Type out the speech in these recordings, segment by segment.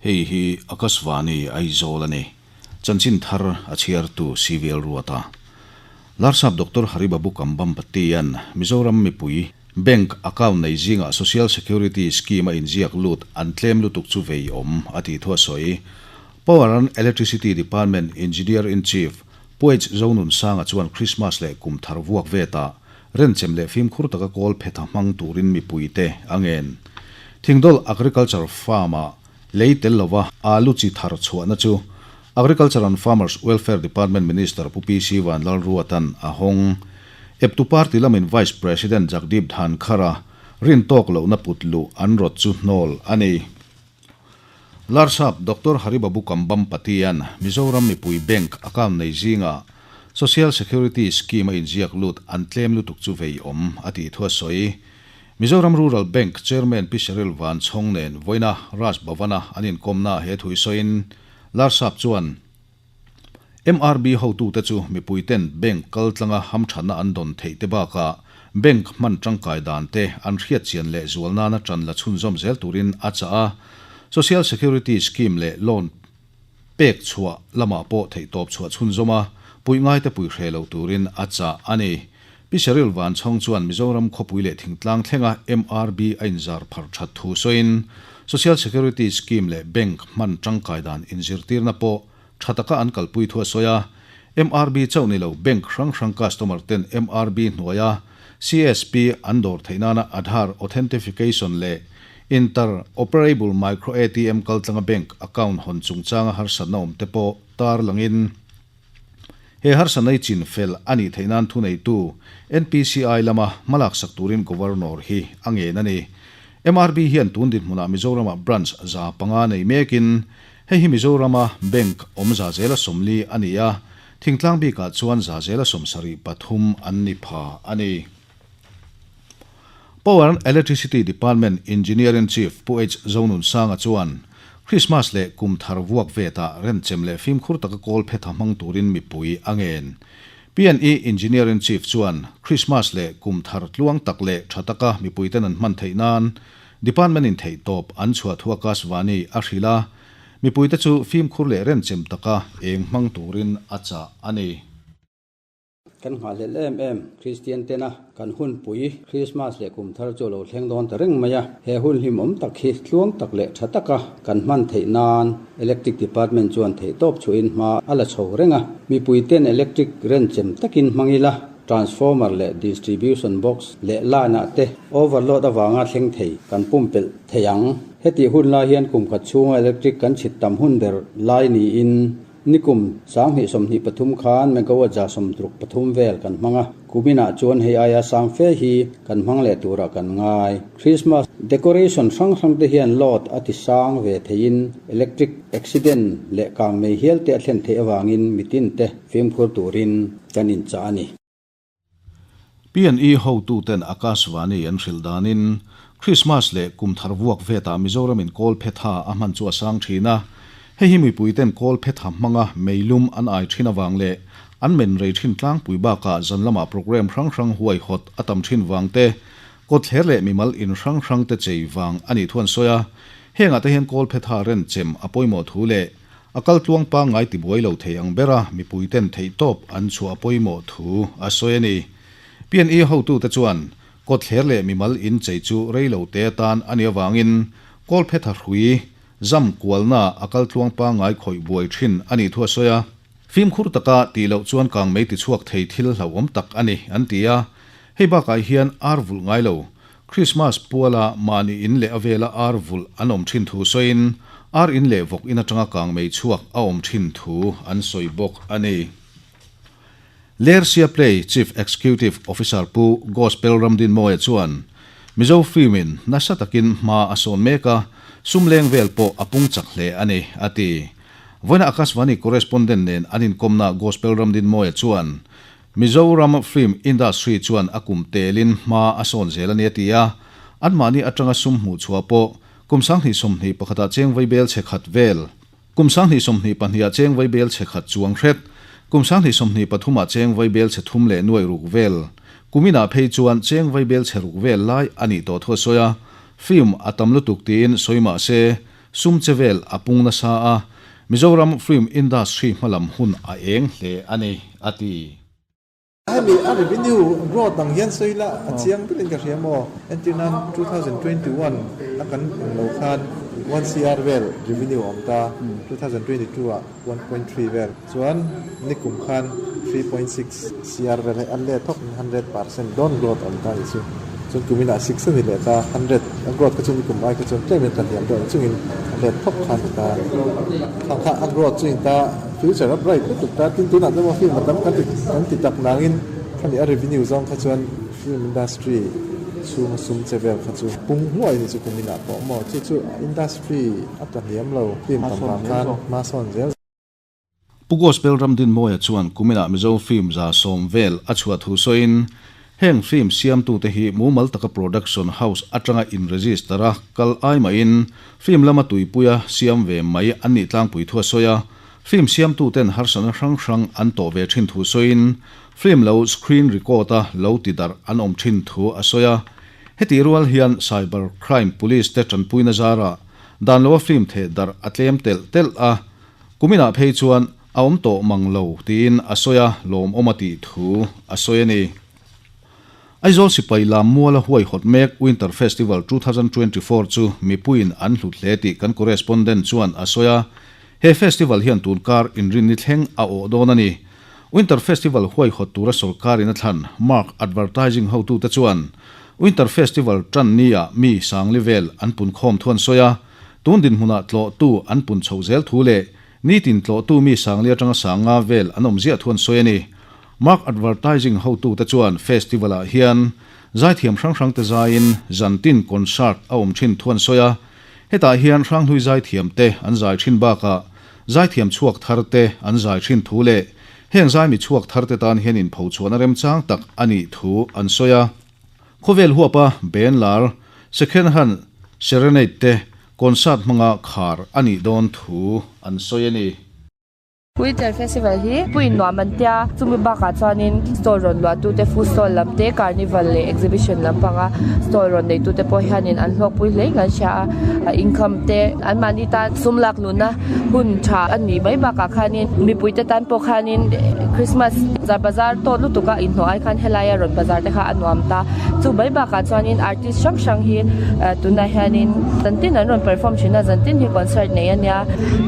Hei hi Akashvani Aizawl a ni. Chanchin thar a chhiartu CVL Ruata. Larsap Doctor Haribabu Kambhampatian Mizoram mipui Bank account nei zingah Social Security Scheme a inziak lut an tlem lutuk chu vei awm a tih thu a sawi. Power and Electricity Department Engineer-in-Chief Pu H Zonunsanga chuan Christmas leh kum thar vuak vetah renchem leh fimkhur taka kawl phetha hmang turin mipuite a ngen. Thingdawl Agriculture Farm-ah lei tel lova alu chi thar chhuahna chu Agriculture and Farmers Welfare Department Minister Pu PC Vanlalruatan a hawng. Eptu party lamin Vice President Jagdeep Dhankhar-a rin tawk lohna put luh an rawt chu hnawl a ni. Larsap Doctor Haribabu Kambhampatian Mizoram mipui bank account nei zingah Social Security Scheme a inziak lut an tlem lutuk chu vei awm a tih thu a sawi. Mizoram Rural Bank Chairman Pi Cheryl Vanchhawng nen vawiina Raj Bhavan-a an inkawmna he thu i sawiin Larsap chuan MRB hotute chu mipuiten bank kaltlanga hamthatna an dawn theih te bakah bank hman tangkai dan te an hriatchian leh zual nana tan la chhunzawm zel turin a chah a. Social Security Scheme leh loan pek chhuah lamah pawh theihtawp chhuah chhunzawm a, puih ngaite pui hre lo turin a chah a ni. Pi Cheryl Vanchhawng chuan Mizoram khawpui leh thingtlang thlenga MRB a inzar phar that thu sawiin, Social Security Scheme leh Bank hman tangkai dan inzirtirna pawh tha taka an kalpui thu a sawi a. MRB chauh ni lo bank hrang hrang customer ten MRB hnuaia CSP an dawr theih nana Aadhaar authentification leh Inter-operable Micro ATM kaltlanga bank account hawn chungchanga harsatna awm te pawh tarlangin he harsatna i chin fel a nih theih nan thuneitu NPCI lama hmalaksak turin Governor hi a ngen a ni. MRB hian tun dinhmunah Mizoramah branch 500 nei mekin Hei hi Mizorama bank awm zazela 40 a ni a, thingtlang bikah chuan zazela 73 an ni pha a ni. Power and Electricity Department Engineer-in-Chief Pu H Zonunsanga chuan Christmas leh kum thar vuak vetah renchem leh fimkhur taka kawl phetha hmang turin mipui a ngen. PNE Engineer-in-Chief chuan Christmas leh kum thar tluang tak leh tha taka mipuiten an hman theih nan Department in theihtawp an chhuah thu Akashvani a hrilh a, mipuite chu fimkhur leh renchem taka eng hmang turin a chah a ni. Kan nghahhlelh em em Kristian tena kan hunpui Krismas leh kum thar chu a lo thleng dawn ta reng mai a, he hun hlimawm tak hi tluang tak leh tha taka kan hman theih nan Electric Department chuan theihtawp chhuahin hma a la chho reng a, mipui ten electric renchem takin hmang ila, Transformer leh distribution box leh line ah te overload avanga thleng thei kan pumpelh thei ang. Hetih hun lai hian kum khat chhunga electric kan chhit tam hun ber lai niin nikum 2023 khan megawatt 63 vel kan hmang a, kuminah chuan hei aia sang fe hi kan hmang leh turah kan ngai. Christmas decoration hrang hrang te hian load a ti sang ve theiin electric accident leh kang mei hial te a thlen theih avangin mitin te fimkhur turin kan inchah a ni. P&E hotuten Akashvani an hrilh danin Krismas leh kum thar vuak vetah Mizoramin kawl phetha a hman chu a sang thin a. Hei hi mipuiten kawl phetha hmanga meilum an ai thin avang leh an men rei thin tlangpui bakah zan lamah programme hrang hrang huaihawt a tam thin vang te, kawtthler leh mimal in hrang hrang te chei vang a nih thu an sawi a. Hengah te hian kawl phetha renchem a pawimawh thu leh A kal tluang pangngai tibuai lo thei ang bera mipuiten theihtawp an chhuah pawimawh thu a sawi a ni. P&E hotute chuan kawtthler leh mimal inchei chu rei lo te atan a nih avangin Kawlphetha hrui zam kualna a kal tluang pangngai khawih buai thin a nih thu a sawi a. Fimkhur taka tih loh chuan kangmei tichhuak thei thil hlauhawm tak a ni an ti a. Hei bakah hian ar vulh ngai lo Christmas puala mahni in leh a vela ar vulh an awm thin thu sawiin, ar in leh vawk in atanga kangmei chhuak a awm thin thu an sawi bawk a ni. Lersia Play Chief Executive Officer Pu Gospel Ramdinmawia chuan, Mizo film in nasa takin hma a sawn mek a, sum leng vel pawh a pung chak hle a ni, a ti. Vawiina Akashvani correspondent nen an inkawmna Gospel Ramdinmawia chuan, Mizoram film industry chuan a kum telin hma a sawn zel a ni a ti a, anmahni atanga sum hmuh chhuah pawh kum 2021 ah cheng vaibel chhe khat vel, kum 2022 ah cheng vaibel chhe khat chuang hret, Kum 2023 ah cheng vaibel chhe thum leh nuai ruk vel, kuminah phei chuan cheng vaibel chhe ruk vel lai a nih tawh thu a sawi a. Film a tam lutuk tiin sawi mah se, sum che vel a pung nasa a, Mizoram film industry hmalam hun a eng hle a ni, a ti. Hemi a revenue growth ang hian sawi ila a chiang berin ka hria maw? Entir nan 2021 a kan eng lo khan one CR vel revenue a awm ta, 2022 ah 1.3 vel chuan nikum khan 3.6 CR vel hei a let thawk in 100% dawn growth a awm ta a nih chu. Chuan kuminah six a ni leh ta, hundred a growth kha chu nikum ai kha chuan tlem in kan hniam deuh ang chungin a let thawk kha a ni ta. Khang kha a growth chu in ta. Future a bright lutuk ta, tin tunah chuan film a tam kan ti kan ti tak nangin khami a revenue zawng kha chuan film industry chhunga sum che vel kha chu pung hluai ni chu kum inah pawh maw chu chu industry a tla hniam lo film tam vang khan hma sawn zel. Pu Gospel Ramdinmawia chuan kuminah Mizo film 110 vel a chhuah thu sawiin Heng film siamtute hi mumal taka production house atanga in-register a kal ai mahin film lama tuipuia siam ve mai an nih tlangpui thu a sawi a. Film siamtuten harsatna hrang hrang an tawh ve thin thu sawiin film lo screen record a lo ti darh an awm thin thu a sawi a. Hetih rual hian cyber crime police te tanpuina zarah dan loa film theh darh a tlem telh telh a, kuminah phei chuan A awm tawh mang lo tiin a sawi a, lawmawm a tih thu a sawi a ni. Aizawl sipai lam muala huaihawt mek Winter Festival 2024 chu mipuiin an hlut hle tih kan correspondent chuan a sawi a. He festival hian tun kar inrinni thleng a awh dawn a ni. Winter Festival huaihawt tura sawrkarin a thlan Mark Advertising hotute chuan Winter Festival tan nia mi sangli vel an punkhawm thu an sawi a, tun dinhmunah tlawhtu an pun chhoh zel thu leh Nitin tlawhtu mi sangli atanga sanga vel an awm ziah thu an sawi a ni. Mark Advertising hotute chuan festival-ah hian zaithiam hrang hrangte zaiin zantin concert a awm thin thu an sawi a. Hetah hian hranghlui zaithiamte an zai thin bakah zaithiam chhuak tharte an zai thin thu leh heng zaimi chhuak tharte tan hian inphochhuahna remchang tak a nih thu an sawi a. Khawvel huapa Ben lar Second Hand Serenade te concert hmanga khar a nih dawn thu an sawi a ni. Winter Festival hi puiin nuam an tia, chumi bakah chuanin stall rawn luahtute food stall lam te, carnival leh exhibition lampanga stall rawn neitute pawh hianin an hlawkpui hle in kan hria a, income te anmahni tan sum lak luhna hun tha a nih mai bakah khanin mipuite tan pawh khanin Christmas bazar tawt lutuk a inhnawh ai khan helaia rawn bazar te kha a nuam ta. Chu mai bakah chuanin artist hrang hrang hi tunah hianin zantin an rawn perform thin a, zantin hi concert nei a nia.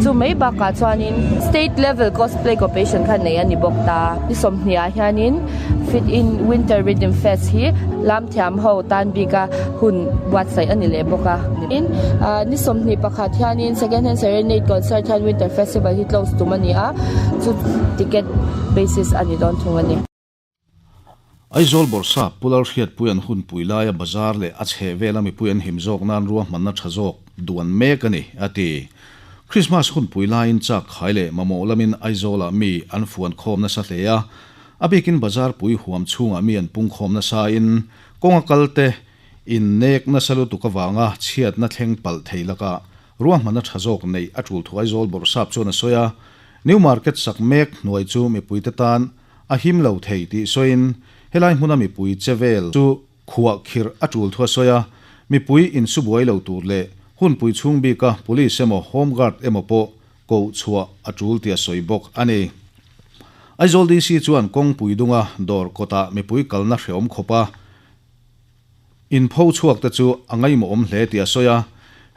Chu mai bakah chuanin state level cosplay competition kha nei a ni bawk ta. Ni 20 ah hianin fit in winter rhythm fest hi lam thiam ho tan bika hun buatsaih a ni leh bawk a. Tin, ni 21 hianin Second Hand Serenade Concert hian Winter Festival hi close tum a ni a, chu ticket basis a ni dawn thung a ni. Aizawl Bawrhsap Pu Lalhriatpui an hunpui laia bazar leh a chheh vela mipui an him zawk nan ruahmanna tha zawk duan mek a ni, a ti. Krismas hunpui laiin chak khai leh mamawh lamin Aizawlah mi an fuan khawm nasa hle a, a bikin bazar pui huam chhungah mi an pungkhawm nasain kawnga kalte Innek nasa lutuk avanga chhiatna thleng palh thei lakah ruahmanna tha zawk neih a tul thu Aizawl Bawrhsap chuan a sawi a, New Market sak mek hnuai chu mipuite tan a him lo thei tih sawiin helai hmuna mipui che vel chu khuah khirh a tul thu a sawi a, mipui insubuai lo tur leh hunpui chhung bika Police emaw Home Guard emaw pawh koh chhuah a tul tih a sawi bawk a ni. Aizawl DC chuan kawngpui dunga dawr kawtah mipui kalna hreawm khawpa Inpho chhuak te chu a ngaihmawhawm hle tih a sawi a,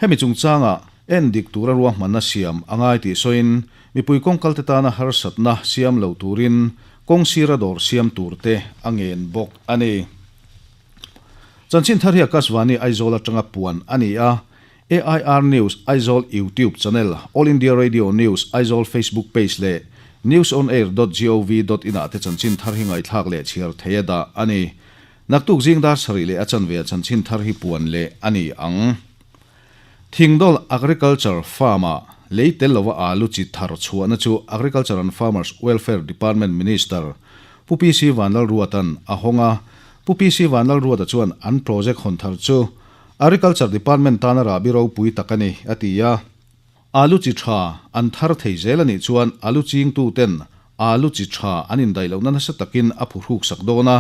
hemi chungchanga en dik tura ruahmanna siam a ngai tih sawiin mipui kawngkal te tana harsatna siam lo turin kawng sira dawr siam tur te a ngen bawk a ni. Chanchin thar hi Akashvani Aizawl atanga puan a ni a, AIR News Aizawl YouTube channel, All India Radio News Aizawl Facebook page leh newsonair.gov.in ah te chanchin thar hi ngaihthlak leh chhiar thei a dah a ni. Naktuk zing dar sarih leh a chanve a chanchin thar hi puan leh a ni ang. Thingdawl Agriculture Farm-ah lei tel lova alu chi thar chhuahna chu Agriculture and Farmers Welfare Department Minister Pu PC Vanlalruata'n a hawng a. Pu PC Vanlalruata chuan an project hawn thar chu Agriculture Department tana rahbi ropui tak a ni, a ti a. Alu chi tha an thar thei zel a nih chuan alu chingtu ten alu chi tha an indaih lohna nasa takin a phuhruk sak dawn a,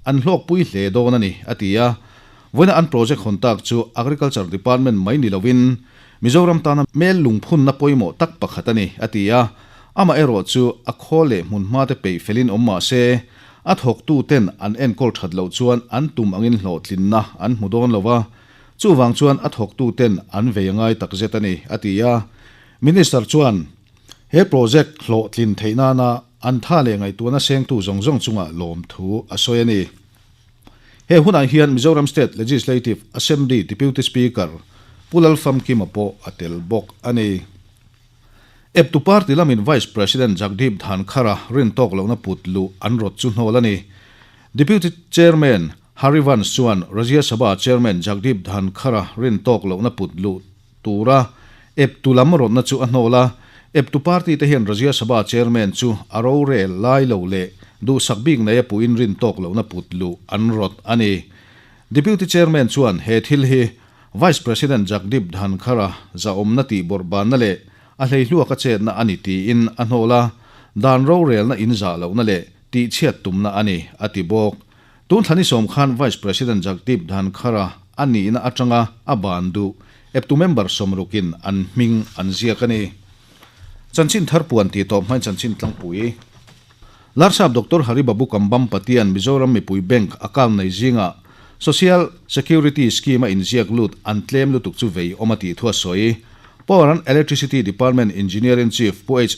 an hlawkpui hle dawn a ni, a ti a. Vawiina an project hawn tak chu Agriculture Department mai ni lovin Mizoram tana mel lungphunna pawimawh tak pakhat a ni, a ti a. Amaherawh chu a khawl leh hmunhma te peih felin awm mah se, a thawktu ten an enkawl that loh chuan an tum angin hlawhtlinna an hmu dawn lo a, chuvang chuan a thawktu ten an vei a ngai takzet a ni, a ti a. Minister chuan he project hlawhtlin theih nana an tha leh ngaihtuahna sengtu zawng zawng chungah lawmthu a sawi a ni. He hunah hian Mizoram State Legislative Assembly Deputy Speaker Pu Lalfamkima pawh a tel bawk a ni. Eptu party lamin Vice President Jagdeep Dhankhar-a rin tawk lohna put luh an rawt chu hnawl a ni. Deputy Chairman Harivansh chuan Rajya Sabha Chairman Jagdeep Dhankhar-a rin tawk lohna put luh tura eptu lam rawtna chu a hnawl a. Eptu party te hian Rajya Sabha Chairman chu a rorel lai lo leh duhsak bik nei a puhin rin tawk lohna put luh an rawt a ni. Deputy Chairman chuan he thil hi Vice President Jagdeep Dhankhar-a zahawmna tih bawrhbanna leh a hleihluaka chetna a ni tiin a hnawl a, dan rorelna inzah lohna leh tihchhiat tumna a ni, a ti bawk. Tun thla ni sawm khan Vice President Jagdeep Dhankhar-a a nihna atanga a ban duh eptu member sawmrukin an hming an ziak a ni. Chanchin thar puan tih tawp hmain chanchin tlangpui. Larsap Doctor Hari Babu Kambam Patian Mizoram mipui bank account nei zingah Social Security Scheme a inziak lut an tlem lutuk chu vei awm a tih thu a sawi. Power and Electricity Department Engineer-in-Chief Pu H.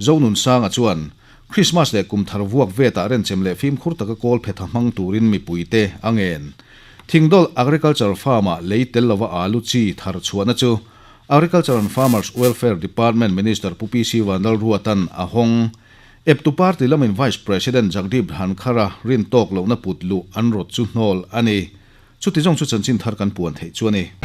Zonunsanga chuan Christmas leh kum thar vuak vetah renchem leh fimkhur taka kawl phetha hmang turin mipuite a ngen. Thingdawlh Agriculture Farm-ah lei tel lova alu chi thar chhuahna chu Agriculture and Farmers Welfare Department Minister Pu PC Vanlalruatan a hawng. Eptu party lamin Vice President Jagdeep Dhankhar-a rin tawk lohna put luh an rawt chu hnawl a ni. Chuti zawng chu chanchin thar kan puan theih chu a ni.